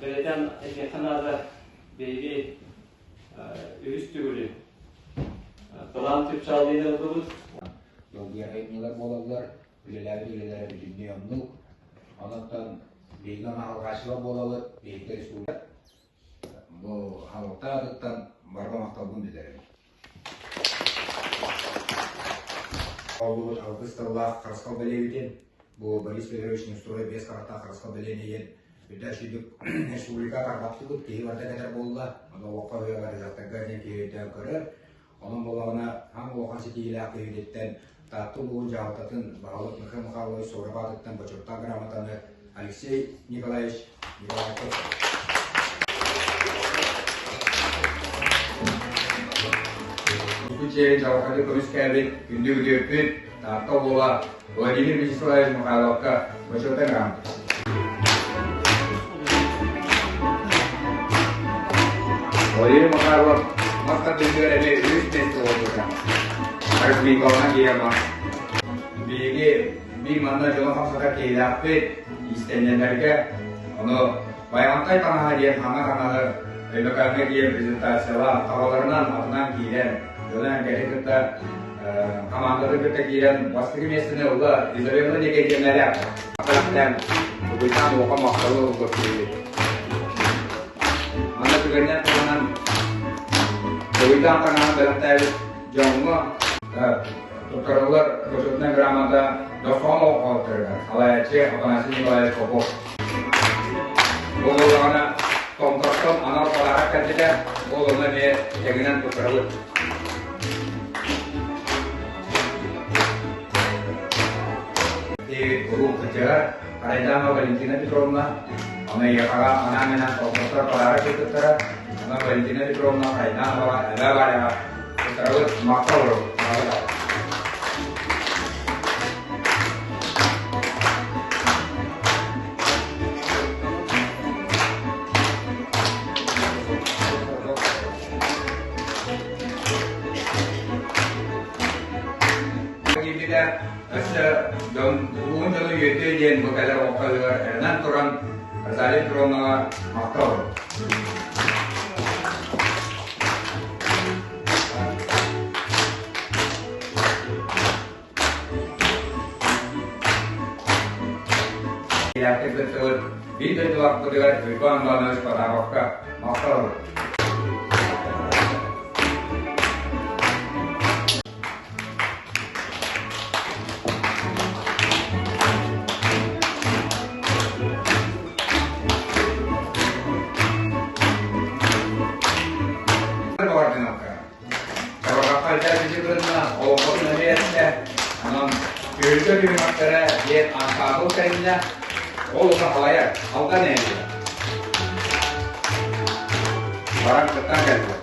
Бэлиэтээн этиэххэ наада, биһиги үһүс төгүлү талаан чыпчаал диэн ыллыбыт. Долгуйар айымньылар буолаллар, үлэлээбит үлэлэрэ бүтүннүү оннук. Онон биһиги ону алҕааччылар буолабыт, биһиги республика бу халта аатыттан барҕа махталбын биллэрэбин. Олбубут алгыс тыллаах харысхал бэлиэбитин, бу Борис Федорович Неустроев биэс харахтаах харысхал бэлиэни иһин үрдэ үчүгдүк республика тарҕаттыбыт, киһи барыта кэтэр буолла, ону олоххо үһүө барыһахтарга диэн киһи өйдөөн көрөр. Онон буоллаҕына, аан улахан ситиһиилээх киһибититтэн Таатта улууһун дьаһалтатын баһылык Михаил Михайлович Соров аатыттан бочуоттаах грамотаны Алексей Николаевич Николаевка Бу чиэһин дьалханы көмүскээбит күндү үтүөппүт Таатта уола Владимир Вячеславович Михайловка бочуоттаах грамота. Владимир Михайлов мас тардыытыгар эмиэ үһүс миэстэ буолбута. Аргмиковна Гема. Биһиги биир манна дьону хамсатар киһилээхпит, иистэнньэннэргэ. Ону Байаҕантай таҥаһа диэн хаҥа таҥаһы Өймөкөөҥҥө тиийэн презентациялаан, табаларынан, атынан киирэн, дьону эҥкэли кытта хамаандатын кытта киирэн бастакы миэстэни ылла Изабелла Никитинэлээх. Атаахтаан, Дугуйдаан улахан махталы ылбыт киһибит. Манна түгэнинэн туһанан Дугуйдаан таҥаһын бэлэхтээбит дьоҥҥо туттарыллар бочуотунай грамота Дорсоҕон олохтоохторугар салайааччы Афанасий Николаевич Попов. Ол буоллаҕына Томтортон анал подарок кэлбитэ, ол онно эмиэ тэҥинэн туттарабыт. Уруу кырдьаҕар Арайдаама Валентина Петровна, аны эйиэхэҕэ анаан-минээн колхозтар подарок ыыппыттара, онон Валентина Петровна Хайдаанова Эбээ Валяҕа туттарабыт махтал уруу. Киирбитэ өссө дьон улууһун дьоно үөтүө диэн бу кэлэр оҕолоругар эрэнэн туран Розалия Петровнаҕа махтал. Илээхтик кыттыбыт биир дойдулаахпытыгар Уйбаан Иванович Потаповка махтал. Олоҥхотун эмиэ эттэ, онон түһүлгэ түһүмэхтэрэ диэн ансаамбыл тэриннэ, ол ута халайар, Алдан нэһилиэгэ. Баран кыттан кэллилэр.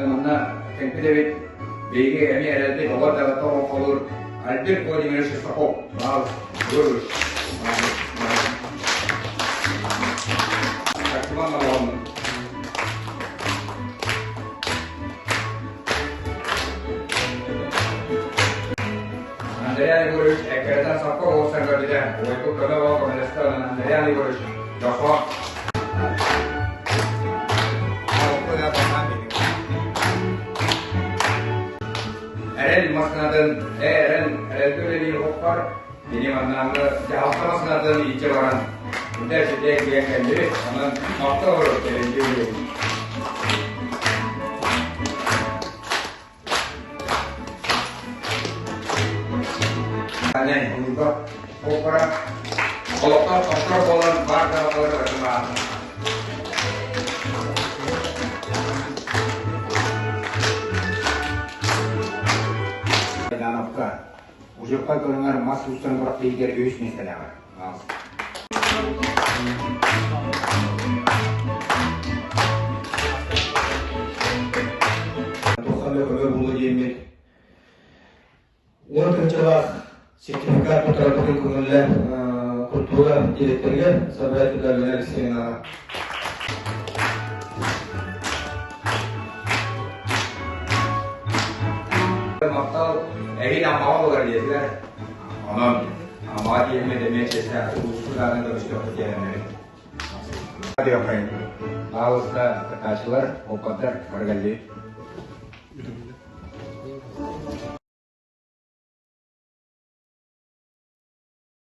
Манна кэлбит эбит, биһиги эмиэ эрэлбит оҕо эрдэҕиттэн олоҥхолуур Альберт Владимирович Шестаков. Баал, Андриан Егорович эккирэтэн саппа оҕустан көрбүтэ, уойбут көмө буола көмөлөстө, онон Андриан Егорович дохо Эрэл массыынатын, эрэл, эрэлгэ үлэлиир оһохпор Кини маннааҕы дьаһалта массыынатын илдьэ баран, бүтэ ситэ киэн кэллибит, онон махтал олорор тэрилгэ үлэлиир. Улууга опера олохтоох тохтор буолан баар дьаһалталар барытын Дановка Ужурка көрүҥэр мас уустарын күрэхтэһиитигэр үһүс миэстэлээҕэ. Туохха эмэ көмө буолуо диэммит уон тыһыынчалаах сертификат туттарарбытын көҥүллээн культура дириэктэригэр Сабрай Галина Алексеевнаҕа. Махтал эһиил Аммаҕа буолар диэтилэр. Онон Аммаҕа тиийэммит эмиэ чиэстээхтик улууспут аатын көмүскүөхпүт диэн эрэнэбит. Баалыста кытааччылар, оппаттар, барыгаллыы.